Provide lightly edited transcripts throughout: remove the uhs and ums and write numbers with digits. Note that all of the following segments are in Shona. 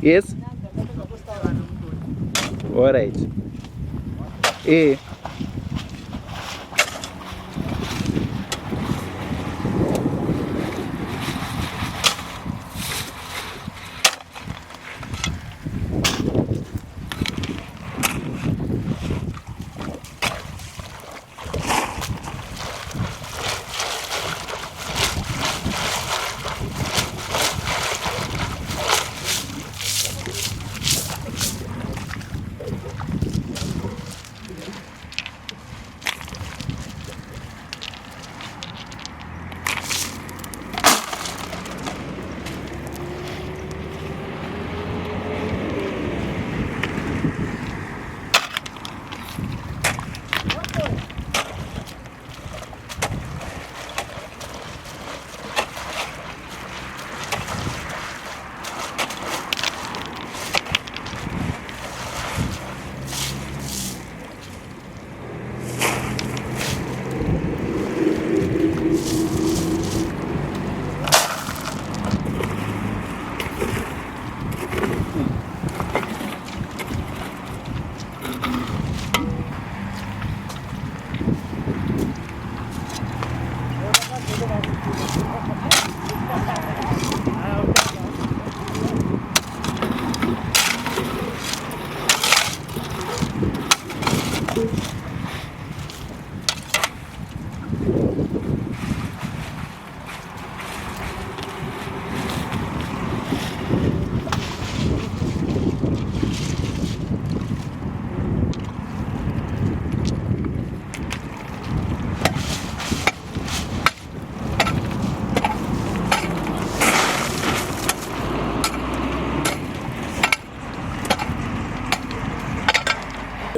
Yes, alright. Eh.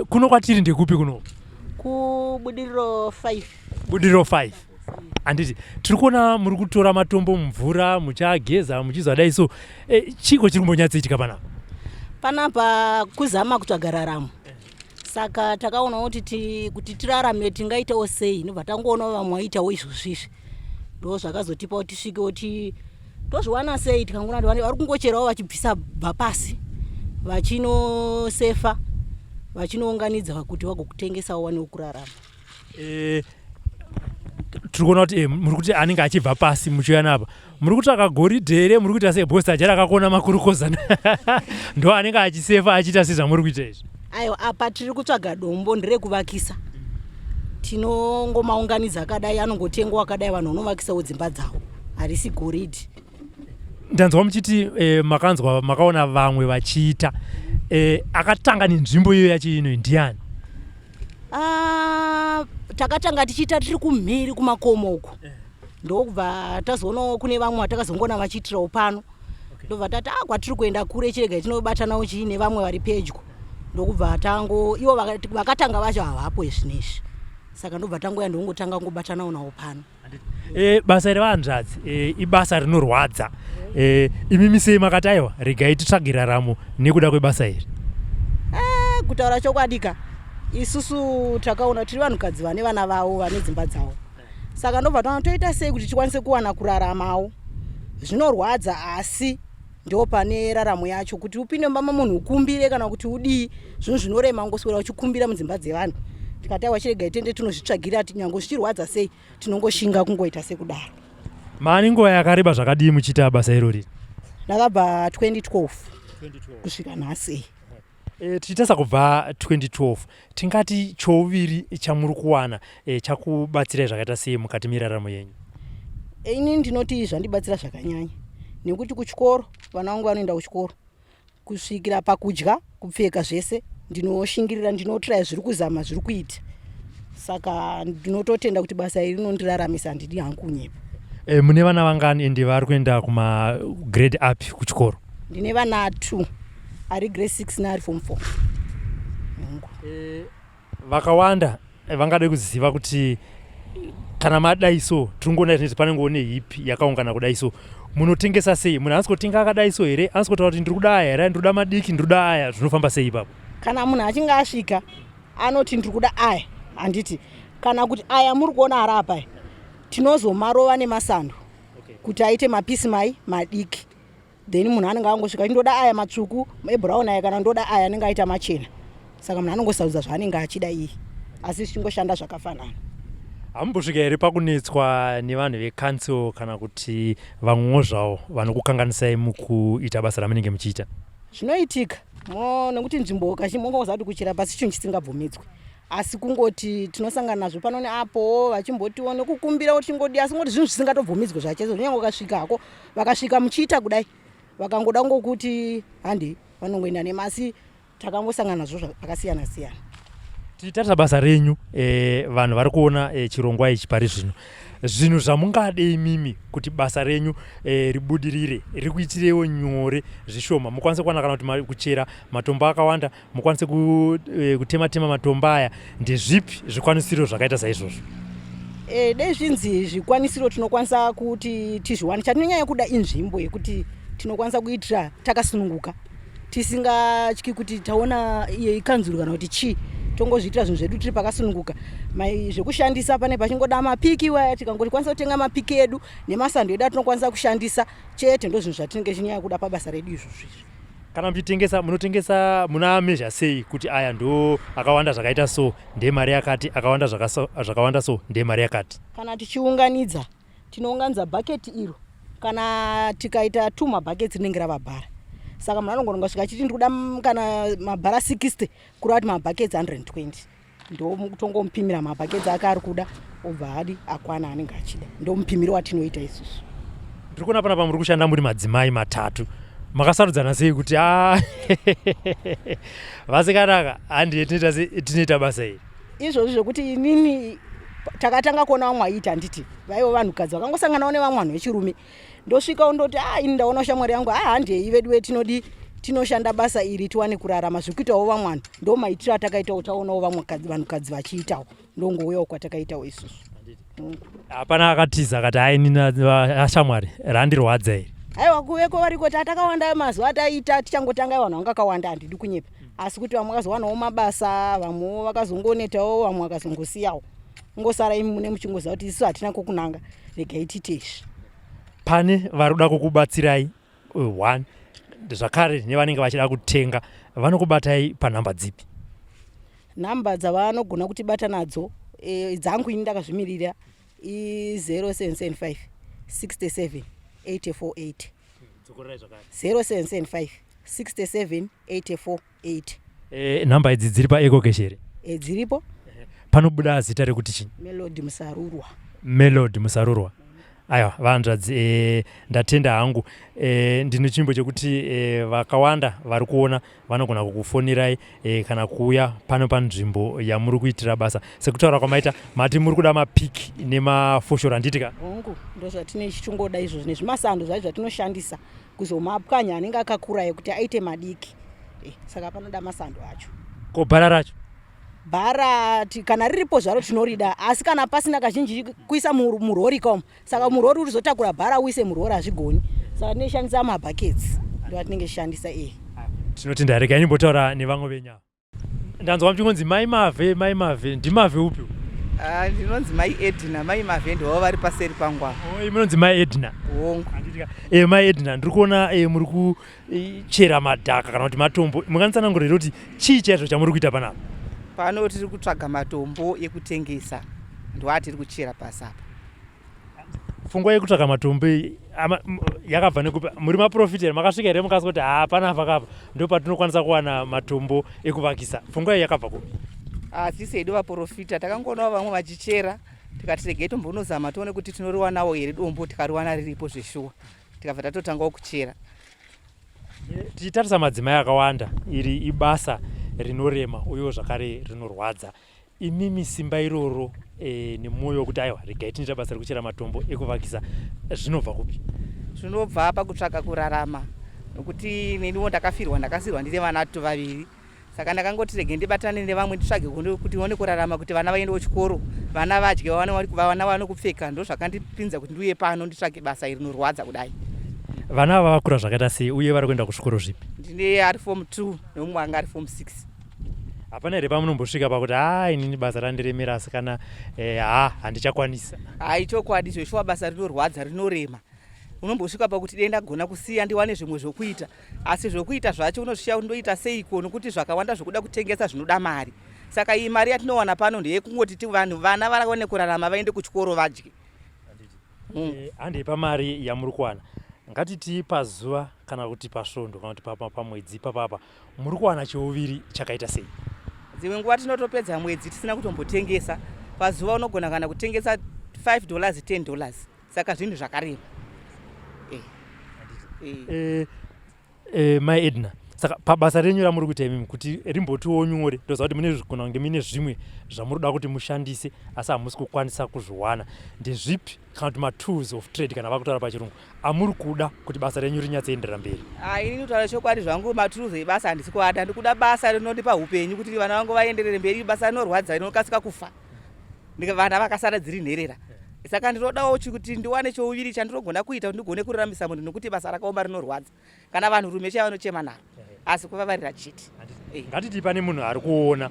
Kuno kwatiri ndekupi kuno? KuBudiriro 5. Budiriro 5. Handiti tiri kuona muri kutora matombo mumvura muchageza muchizadai so e, chiko chiri kumbonyatsoitika panapa? Panapa kuzama kutsvaga raramo. Saka takaona kuti ti, kuti tirarame tingaitawo sei, ndobva tangoona vamwe vaitawo izvozvo izvi, ndo zvakazotipa kuti tisvike kuti tozviwana sei. Tikangoona kuti vari kungocherawo vachibvisa bva pasi vachinosefa vachinounganidza kuti vagokutengesawo wanewo kurarama. E, tiri kuona kuti eh, muri kuti anenge achibva pasi muchiuya napa muri kutsvaka goridhe here muri kuita sei bhosi achara akakona makurukozana ndo anenge achisefa achiita sezvamuri kuita izvi? Aiwa, apa tiri kutsvaga dombo nderekuvakisa, tinongomaunganidza akadai, anongotengwa akadai, vanhu vanovakisawo dzimba dzavo, harisi goridhe. Ndanzwa muchiti eh, makanzwa makaona vamwe vachiita eh, akatanga nenzvimbo iyo yacho ino ndiani? Ah, takatanga tichiita tiri kumhiri kumakomo uko, ndokubva tazoonawo kune vamwe vatakazongoona vachiitirawo pano, ndobva tati ah, kwatiri kuenda kure, chirega tinobatanawo chii nevamwe vari pedyo, ndokubva tango ivo vakatanga vacho havapo izvinezvi, saka ndobva tangoya ndongotanga kungobatanawo navo pano. E, basa revanzvadzi e, ibasa rinorwadza e, imimi sei makati aiwa regai titsvage raramo nekuda kwebasa iri? E, kutaura chokwadi ka, isusu takaona tiri vanhukadzi vane vana vavo vane dzimba dzavo, saka ndobva taona toita sei kuti tikwanise kuwana kuraramawo. Zvinorwadza asi ndo pane raramo yacho. Kuti upinde mumba memunhu ukumbire kana kuti udii, zvinhu zvinorema, ungoswera uchikumbira mudzimba dzevanhu. Tikati aiwa, chiregai tende tinozvitsvagira, nyange zvichirwadza sei tinongoshinga kungoita sekudaro. Maani nguva yakareba zvakadii muchiita basa irori? Ndakabva 2012 kusvika nhasi. E, tichitarisa kubva 2012 tingati chouviri chamuri kuwana e, chakubatsirai zvakaita sei mukati meraramo yenyu? Ini ndinoti zvandibatsira zvakanyanya nekuti kuchikoro vana vangu vanoenda kuchikoro, kusvikira pakudya, kupfeka, zvese ndinoshingirira, ndinotraya, zviri kuzama, zviri kuita, saka ndinototenda kuti basa iri rinondiraramisa, handidi hangu kunyepa. E, mune vana vangani ende vari kuenda kumagrade api kuchikoro? Ndine vana 2, ari grade 6 neari form 4. E, vakawanda vangade kuziva kuti kana madai so, tiri kungoona zvinezvi panengewo nehipi yakaungana kudai so, munotengesa sei? Munhu haasi kutenga akadai so here? Haasi kutaura kuti ndiri kuda aya here, ndiri kuda madiki, ndiri kuda aya, zvinofamba sei ipapo? Kana munhu achinge asvika anoti ndiri kuda aya, handiti? Kana kuti aya muri kuona ari apa aya, tinozomarova nemasando kuti aite mapisi mai madiki. Then munhu anenge angosvika, ndoda aya matsvuku, ebrown aya, kana ndoda aya anenge aita machena. Saka munhu anongosarudza zvaanenge achida iye, asi zvichingoshanda zvakafanana. Hamumbosvika here pakunetswa nevanhu vecouncil kana kuti vamwewo zvavo vanokukanganisai mukuita basa ramunenge muchiita? Zvinoitika nekuti nzvimbo kazhinji mongoziva kuti kuchera pasi chinhu chisingabvumidzwi, asi kungoti tinosangana nazvo pano neapo, vachimbotiwo nekukumbira kuti chingodi, asi ngoti zvinhu zvisingatobvumidzwe zvacho. Kunyange ukasvika hako, vakasvika muchiita kudai, vakangoda ngokuti handi, vanongoenda nemasi. Takangosangana nazvo zvakasiyana siyana. Tichitarisa basa renyu, vanhu vari kuona chirongwa ichi pari zvino, zvinhu zvamungade imimi kuti basa renyu ribudirire, rikuitirewo nyore zvishoma, mukwanise kuwana kana kuti kuchera matombo akawanda, mukwanise kutema tema matombo aya, ndezvipi zvikwanisiro zvakaita saizvozvo? Dei zvinzi zvikwanisiro tinokwanisa kuti tizviwane, chatinonyanya kuda inzvimbo yekuti tinokwanisa kuitira takasununguka, tisingatyi kuti taona iye ikanzuru kana kuti chii. Tongozviitira zvinhu zvedu tiri pakasununguka. Zvekushandisa pane pachingoda mapiki waya, tikangoti kwanisa kutenga mapiki edu nemasando edu atinokwanisa kushandisa chete, ndo zvinhu zvatinenge tichinyanya kuda pabasa redu izvozvo izvi. Kana muchitengesa, munotengesa munamezha sei kuti aya ndo akawanda zvakaita so ndemari yakati, akawanda zvakawanda so ndemari yakati? Kana tichiunganidza, tinounganidza bhaketi iro. Kana tikaita two mabhaketi, rinenge rava bhara. Saka munhu anogona kusvika achiti ndikuda kana mabhara 60, kureva kuti mabhaketi 120. Ndo tongomupimira mabhaketi ake ari kuda, obva adi akwana anenge achida. Ndo mupimiro watinoita isusu. Ndiri kuona panapa muri kushanda muri madzimai matatu. Makasarudzana sei kuti a vasikanaka, handiye tinoita sei, tinoita basa iri? Izvozvi zvekuti inini takatanga kuona vamwe vaiita, handiti vaivo vanhukadzi vakangosanganawo nevamwe vanhu vechirume. Ndosvikawo ndoti, a ini ndaona shamwari yangu, a handei vedu we, tinodi tinoshanda basa iri tiwane kurarama zviri kuitawo vamwe vanhu. Ndo maitiro atakaitawo, taonawo vamwe vanhukadzi vachiitawo, ndongouyawo kwatakaitawo isusu. Hapana akatiza akati, hai, nini ashamwari randirwadza iri? Aiwa, kuveko variko, tatakawanda. Mazuva ataiita tichangotanga, vanhu vanga kakawanda, handidi kunyepa, asi kuti vamwe vakazowanawo mabasa, vamwewo vakazongonetawo, vamwe vakazongosiyawo, ngosara imi mune muchingoziva kuti isu hatina kokunanga, regai tiite izvi. Pane vari kuda kukubatsirai one zvakare nevanenge vachida kutenga, vanokubatai panhamba dzipi? Nhamba dzavanogona kutibata nadzo, dzangu ini ndakazvimirira, i0775 67 848. 0775 67 848. Nhamba idzi dziri paEcoCash here? E, dziripo. Panobuda zita rekuti chii? Melody Musarurwa. Melody Musarurwa. Aiwa vanzvadzi, ndatenda hangu. Ndine chimbo chekuti vakawanda vari kuona vanogona kukufonirai kana kuuya pano panzvimbo yamuri kuitira basa. Sekutaura kwamaita, mati muri kuda mapiki nemafoshoro, handiti ka? Hongu, ndo zvatine chichingoda izvozvo, nezvimasando zvacho zvatinoshandisa kuzomapwanya anenge akakura ekuti aite madiki. Saka panoda masando acho. Ko bhara racho? Bhara kana riripo zvaro tinorida, asi kana pasina, kazhinji kuisa murori kaum, saka murori urizotakura bhara uise murori hazvigoni, saka tinoshandisa mabhaketsi, ndo atinenge tichishandisa. Tinotenda. Regai ndimbotaura nevamwe venyu ava. Ndanzwa muchingonzi Mai Mavhe, Mai Mavhe, ndimavhe upi? Ah, ndinonzi Mai Edina. Mai Mavhe ndivavo vari paseri pangu apa. Oh, munonzi Mai Edina? Hongu. Handitika. Mai Edina, ndiri kuona muri kuchera madhaka kana kuti matombo. Munganitsanangurira here kuti chii chaizvo chamuri kuita panapa? Pano tiri kutsvaga matombo ekutengesa, ndoatiri kuchera pasi apa. Pfungwa yekutsvaga matombo iyi yakabva nekupi? Muri maprofita here? Makasvika here mukaswa kuti haa, panapa kapa ndo patinokwanisa kuwana matombo ekuvakisa? Pfungwa iyi yakabva kupi? Asi sedu vaprofita, takangoonawo vamwe vachichera, tikati regai tombonozama tione kuti tinoriwanawo here dombo. Tikariwana riripo zveshuwa, tikabva tatotangawo kuchera. Tichitarisa madzimai akawanda, iri ibasa rinorema uyewo zvakare rinorwadza. Imimi simba iroro nemwoyo wekuti aiwa, regai tinoita basa rekuchera matombo ekuvakisa, zvinobva kupi? Zvinobva pakutsvaga kurarama, nokuti neniwo ndakafirwa, ndakasirwa ndine vana 2. Saka ndakangoti rege ndibatane nevamwe nditsvage kuti one kurarama, kuti vana vaendewo chikoro, vana vadye, vana vaone kupfeka. Ndo zvakandipinza kuti ndiuye pano nditsvage basa iri rinorwadza kudai. Vana ava vakura zvakaita sei, uye vari kuenda kuzvikoro zvipi? Ndine ari form 2 nemumwe anga ari form 6. Hapana here pamunombosvika pakuti haa, inini basa randiremera, asi kana ha, handichakwanisa? Hai, chokwadi zveshuwa basa rinorwadza, rinorema. Unombosvika pakuti dei ndagona kusiya ndiwane zvimwe zvokuita, asi zvokuita zvacho unozvishiya kuti ndoita seiko nokuti zvakawanda zvokuda kutengesa zvinoda mari. Saka iyi mari yatinowana pano ndeyekungoti vanhu vana vaone kurarama vaende kuchikoro vadye. Eh, handei pamari yamuri kuwana ngatiti pazuva kana kuti pasvondo kana kuti pamwedzi ipapapa muri kuwana cheuviri chakaita sei? Dzimwe nguva tinotopedza mwedzi tisina kutombotengesa. Pazuva unogona kana kutengesa 5 dollars 10 dollars, saka zvinhu zvakarema. Eh. Eh. Eh, eh, mai Edna, saka pabasa renyu ramuri kuita imimi kuti rimbotiwo nyore, ndoziva kuti mune gona kunge mune zvimwe zvamuri kuda kuti mushandise asi hamusi kukwanisa kuzviwana, ndezvipi kana kuti matools of trade kana vakutaura pachirungu amuri kuda kuti basa renyu rinyatsoenderera mberi? Ah, ini kutaura chokwadi zvangu matools ebasa handisi kuada. Ndikuda basa rinondipa upenyu kuti vana vangu vaenderere mberi. Basa rinorwadza, rinokasika kufa, vana vakasara dziri nherera. Saka ndinodawo kuti ndiwane chouviri chandinogona kuita kuti ndigone kuraramisa munhu, nokuti basa rakaoma, rinorwadza. Kana vanhurume chaivo vanochema naro, asi kuvavarira chete. Eh. Ngatiti pane munhu ari kuona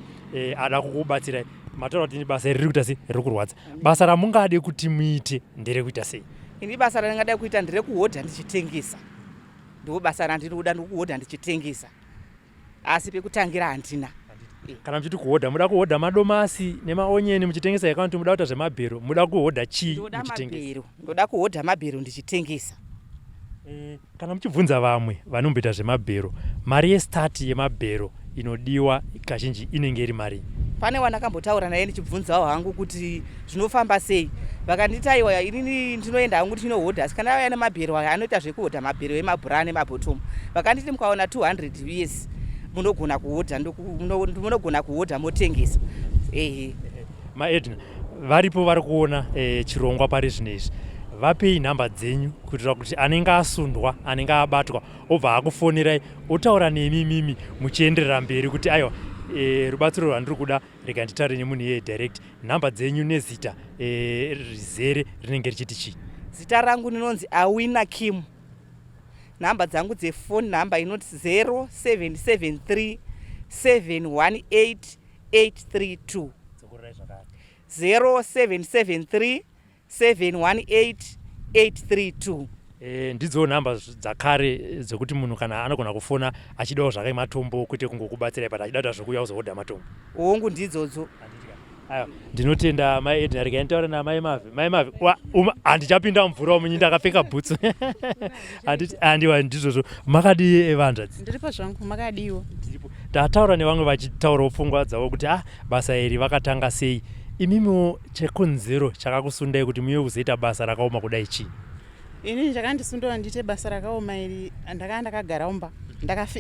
ada kukubatsirai. Mataura kuti basa iri riri kuita sei, riri kurwadza. Basa ramungade kuti muite nderekuita sei? Ini basa randingada kuita nderekuhodha ndichitengesa. Ndo basa randinoda, ndikuhodha ndichitengesa, asi pekutangira handina. Kana muchiti kuhodha, muda kuhodha madomasi nemaonyeni muchitengesa, kana kuti muda kuita zvemabhero, muda kuhodha chii Ndoda muchitengesa? mabhero. Ndoda kuhodha mabhero ndichitengesa. Kana muchibvunza vamwe vanomboita zvemabhero, mari yestart yemabhero inodiwa kazhinji inenge iri marii? Pane wandakambotaura naye ndichibvunzawo hangu kuti zvinofamba sei, vakanditi aiwa, inini ndinoenda hangu ndinohodha, asi kana vauya nemabhero aya anoita zvekuhodha mabhero emabhura nemabhotomu, vakanditi mukaona 200 US munogona kuhodha, munogona kuhodha motengesa, ehe. MaEdna varipo vari kuona chirongwa pari zvino izvi, vapei nhamba dzenyu kuitira kuti anenge asundwa, anenge abatwa, obva akufonerai otaura nemi mimi muchienderera mberi kuti aiwa, rubatsiro rwandiri kuda, rega nditaure nemunhu iyeye direct. Nhamba dzenyu nezita rizere rinenge richiti chii? Zita rangu ndinonzi Awina Kim. Nhamba dzangu dzefoni, nhamba inoti 0773 718 832. Dzokorerai zvakare. 0773 718 832. Ndidzo nhamba dzakare dzekuti munhu kana anogona kufona achidawo zvake matombo, kwete kungokubatsirai, but achida kuita zvekuuya kuzohodha matombo? Hongu, ndidzodzo. Aiwa, ndinotenda mai Edna. Regai nditaure namai Mavi. Mai Mavi, handichapinda mvura umunyi, ndakapfeka bhutsu. Handiti andiwa, ndizvozvo. Makadii evanzvadzi? Ndiripo zvangu, makadiwo? Ndiripo. Tataura nevamwe vachitaurawo pfungwa dzavo kuti ah, basa iri vakatanga sei. Imimiwo chekonzero chakakusundai kuti muye kuzoita basa rakaoma kudai chii? Inini chakandisundura ndiite basa rakaoma iri, ndakanga ndakagara umba.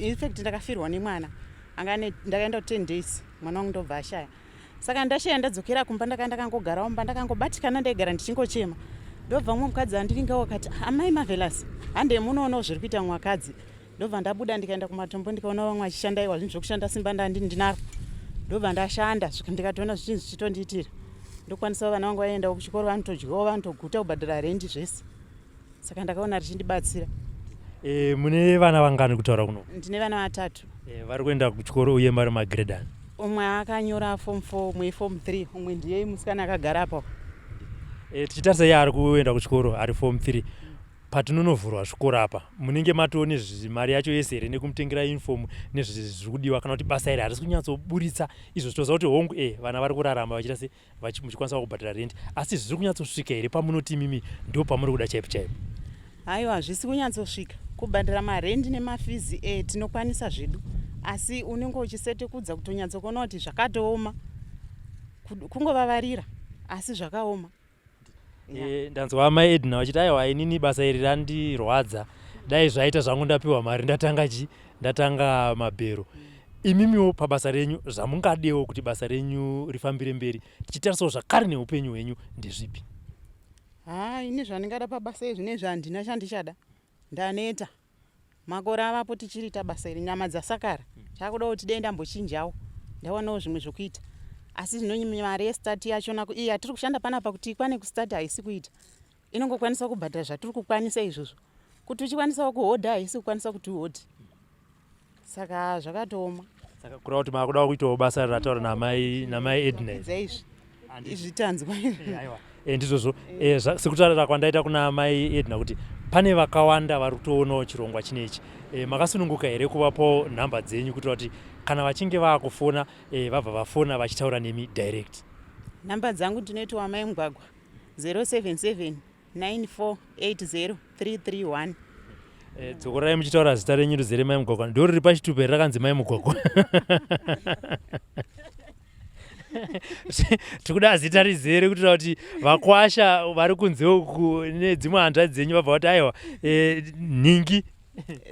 Infact ndakafirwa nemwana anga ndakaenda ku 10 days, mwana wangu ndobva ashaya. Saka ndashaya, ndadzokera kumba, ndakanga ndakangogara umba, ndakangobatikana, ndaigara ndichingochema. Ndobva mumwe mukadzi andiringawo akati, "Amai Marvelous, handei munoonawo zviri kuita mwakadzi." Ndobva ndabuda ndikaenda kumatombo, ndikaona vamwe vachishanda. Iwa, zvinhu zvokushanda simba ndandi ndinaro. Ndobva ndashanda, ndikatoona zvichinhu zvichitondiitira, ndokwanisa vana vangu vaendawo kuchikoro, vanotodyawo, vanotoguta, kubhadhara rendi, zvese. Saka ndakaona richindibatsira. Mune vana vangani kutaura kuno? Ndine vana vatatu. Vari kuenda kuchikoro uye vari magrade ani? Umwe akanyora form 4, umwe form 3, umwe ndiye musikana akagara apo. Tichitarisa iye ari kuenda kuchikoro ari form 3, patinonovhurwa zvikoro apa munenge matoo mari yacho yese here nekumutengera uniform nezviri kudiwa, kana kuti basa iri harisi kunyatsoburitsa izvo? Toziva kuti hongu, vana vari kurarama vachiita se muchikwanisa kubhadhara rent, asi zviri kunyatsosvika here pamunoti imimi ndo pamuri kuda chaipo chaipo? Haiwa, hazvisi kunyatsosvika kubhadhara marendi nemafizi. Tinokwanisa zvedu, asi unenge uchisetekudza kutonyatsokuona kuti zvakatooma, kungovavarira, asi zvakaoma. Ndanzwa mai Edna vachiti aiwa, inini basa iri randirwadza, dai zvaita zvangu ndapiwa mari ndatanga chi ndatanga mabhero. Imimiwo pabasa renyu, zvamungadewo kuti basa renyu rifambire mberi, tichitarisawo zvakare neupenyu hwenyu, ndezvipi? Ha, ini zvandingada pabasa izvi nezvi handina chandichada. Ndaneta, makore avapo tichiriita basa iri, nyama dzasakara. Chakuda kuti dei ndambochinjawo, ndawanawo zvimwe zvokuita. Asi zvino mari yestart yachona iyi yatiri kushanda panapa, kuti ikwane kustart haisi kuita. Inongokwanisa kubhadhara zvatiri kukwanisa izvozvo. Kuti uchikwanisawo kuhodha, haisi kukwanisa kuti uhodhe, saka zvakatooma. Saka kureva kuti makuda kuitawo basa rataura namai Edna? Izvi, izvi tanzwa. Aiwa. E, ndizvozvo e, sekutaura kwandaita kuna mai Edna kuti pane vakawanda vari kutoonawo chirongwa chinechi. E, makasununguka here kuvapawo nhamba dzenyu kuitira kuti kana vachinge vaakufona e, vabva vafona vachitaura nemi direct? Nhamba dzangu ndinoitwa mai Mugwagwa 077 9480 331. Eh, dzokorai muchitaura zita renyu rizere mai Mugwagwa. Ndo riri pachitupa here rakanzi mai Mugwagwa? Tikuda zita rizere kuitira kuti vakwasha vari kunze uku nedzimwe hanzvadzi dzenyu vabva vati aiwa, nhingi.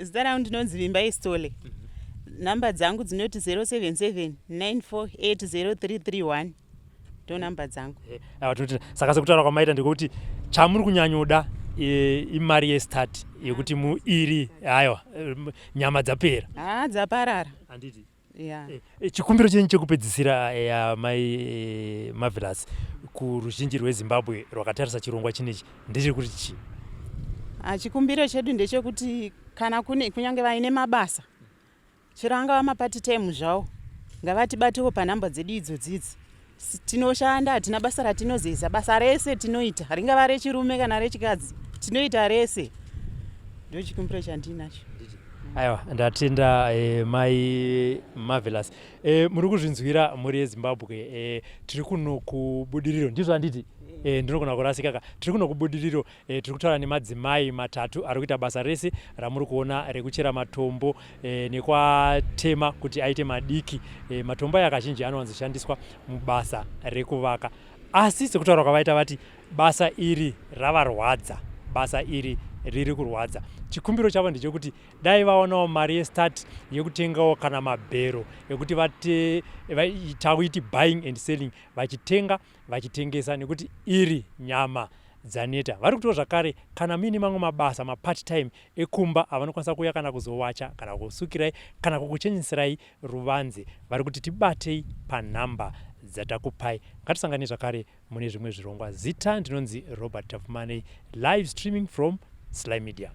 Zita rangu ndinonzi Vimbai Stole. Nhamba dzangu dzinoti 077 9480331 ndo nhamba dzangu. Aiwa, tinotenda. Saka sekutaura kwamaita ndekuti chamuri kunyanyoda imari yestart yekuti muiri aiwa, nyama dzapera. Haa, dzaparara. Handiti? Yeah. Chikumbiro chenyu chekupedzisira mai Marvelous kuruzhinji rweZimbabwe rwakatarisa chirongwa chinechi ndechekuti chii? Chikumbiro chedu ndechekuti kana kune kunyange vaine mabasa chero angava mapart time zvawo, ngavatibatewo panhamba dzedu idzodzidzi. Tinoshanda, hatina basa ratinozeza, basa rese tinoita, ringava rechirume kana rechikadzi, tinoita rese. Ndo chikumbiro chandinacho. Aiwa, ndatenda mai Marvelous. Muri kuzvinzwira mhuri yeZimbabwe, tiri kuno kuBudiriro, ndizvo handiti? Ndinogona kurasika ka. Tiri kuno kuBudiriro, tiri kutaura nemadzimai matatu ari kuita basa rese ramuri kuona rekuchera matombo nekwatema kuti aite madiki. Matombo aya kazhinji anowanzoshandiswa mubasa rekuvaka, asi sekutaura kwavaita vati basa iri ravarwadza, basa iri riri kurwadza. Chikumbiro chavo ndechekuti dai vaonawo mari yestart yekutengawo kana mabhero ekuti vate takuiti buying and selling, vachitenga vachitengesa, nekuti iri nyama dzaneta. Vari kutiwo zvakare kana muine mamwe mabasa mapart time ekumba avanokwanisa kuuya kana kuzowacha kana kusukirai kana kukucheneserai ruvanze, vari kuti tibatei panhamba dzatakupai. Ngatisangane zvakare mune zvimwe zvirongwa. Zita ndinonzi Robert Tapfumanei, live streaming from Sly Media.